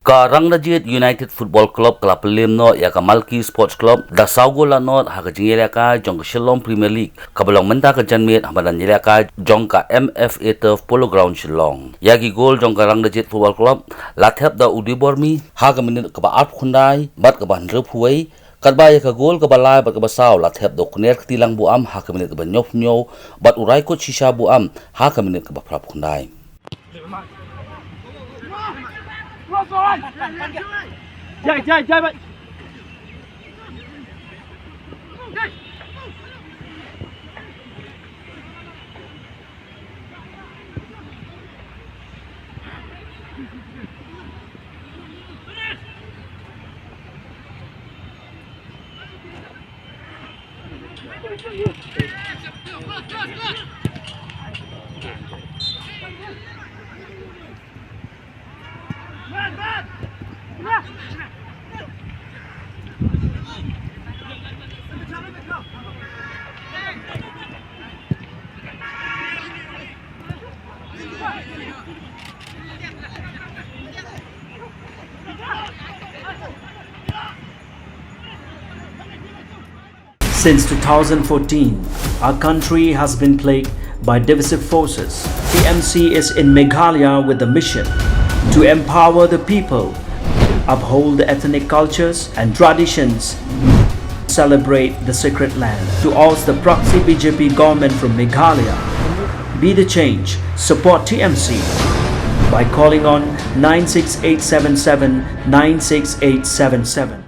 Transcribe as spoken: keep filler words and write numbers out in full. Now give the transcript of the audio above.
Ka Rangnajit United Football Club ka la pynlem noh ïa ka Malki Sports Club da saw gol la nod ha ka jingïalehkai jong ka Shillong Premier League kaba long mynta ka janmiet ha madan ïalehkai jong ka M F A Turf Polo Ground Shillong. Ïa ki gol jong ka Rangnajit Football Club la thep da u Debormi ha ka minit kaba arphew khyndai bad kaba hynriewphew wei, katba ïa ka gol kaba lai bad kaba saw la thep da u Knerktilang Buam ha ka minit kaba hynñiewphew hynñiew bad u Raikot Shisha Buam ha ka minit kaba phraphew khyndai. Since two thousand fourteen, our country has been plagued by divisive forces. T M C is in Meghalaya with the mission to empower the people, uphold the ethnic cultures and traditions, celebrate the sacred land. To oust the proxy B J P government from Meghalaya, be the change. Support T M C by calling on nine six eight seven seven nine six eight seven seven.